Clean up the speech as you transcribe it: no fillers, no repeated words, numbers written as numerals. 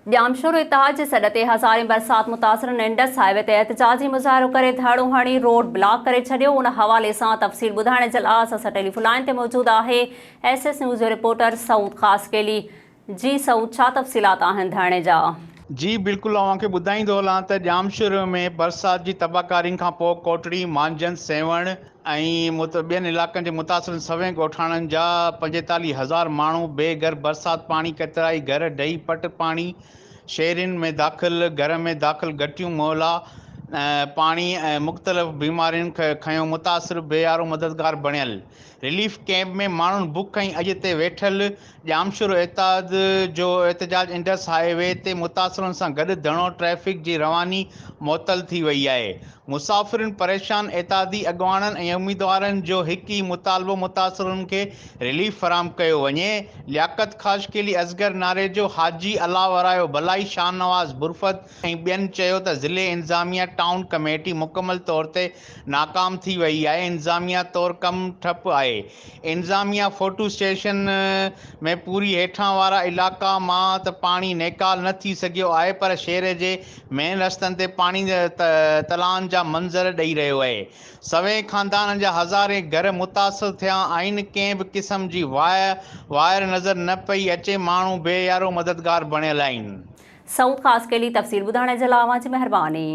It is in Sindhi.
ڄامشورو اتحاد جي سڏ تي هزارين برسات متاثرن انڊس هاء وي تي احتجاجي مظاهرو ڪري ڌرڻو هڻي روڊ بلاڪ ڪري ڇڏيو ان حوالي سان تفصيل ٻڌائڻ جي لاء اسان سان ٽيليفون لائين تي موجود آهي ايس ايس نيوز جو رپورٽر سعود خاصخيلي جي سعود ڇا تفصيلات آهن ڌرڻي جا. جي بلڪل اوهان کي ٻڌائيندو هلان ته ڄامشوري ۾ برسات جي تباهڪارين کانپوء ڪوٽڙي، مانجهند، سيوهڻ، ۽ ٻين علائقن جي متاثرن سوين ڳوٺاڻن جا 45 ھزار ماڻھو بي گھر برسات پاڻي ڪيترائي گھر ڊهي پٽ پاڻي شھرين ۾ داخل گھر ۾ داخل گھٽيون محلا پاڻي ۽ مختلف بيمارين کنيو متاثر بي يارو مددگار بڻيل رليف ڪئمپ ۾ ماڻھن بک ۽ اڄ تي ويٺل ڄامشورو اتحاد جو احتجاج انڊس هاء وي تي متاثرن سان گڏ ڌرڻو ٽريفڪ جي رواني معطل ٿي وئي آهي مسافرن پريشان اتحادي اڳواڻن ۽ اميدوارن جو هڪ ئي مطالبو متاثرن کي رليف فراهم ڪيو وڃي لياقت خاصخيلي اصغر ناريجو حاجي الله ورايو بلائي شاهنواز برفت ۽ ٻين چيو ته ضلعي انتظاميا ٽائون ڪميٽي مڪمل طور تي ناڪام ٿي وئي آهي انتظاميا طور ڪم ٺپ آهي انتظاميا فوٽو اسٽيشن ۾ پوري هيٺان وارا علائقا مان ته پاڻي نيڪال نه ٿي سگهيو آهي پر شهر جي مين رستن تي پاڻي تلائن جا منظر ڏئي رهيو اهي. سوين خاندانن جا هزارين گهر متاثر ٿيا آهن ڪنهن به قسم جي واهر نظر نه پئي اچي ماڻهو بي يارو مددگار بڻيل آهن. سعود خاصخيلي تفصيل ٻڌائڻ جي لاء اوهان جي مهرباني.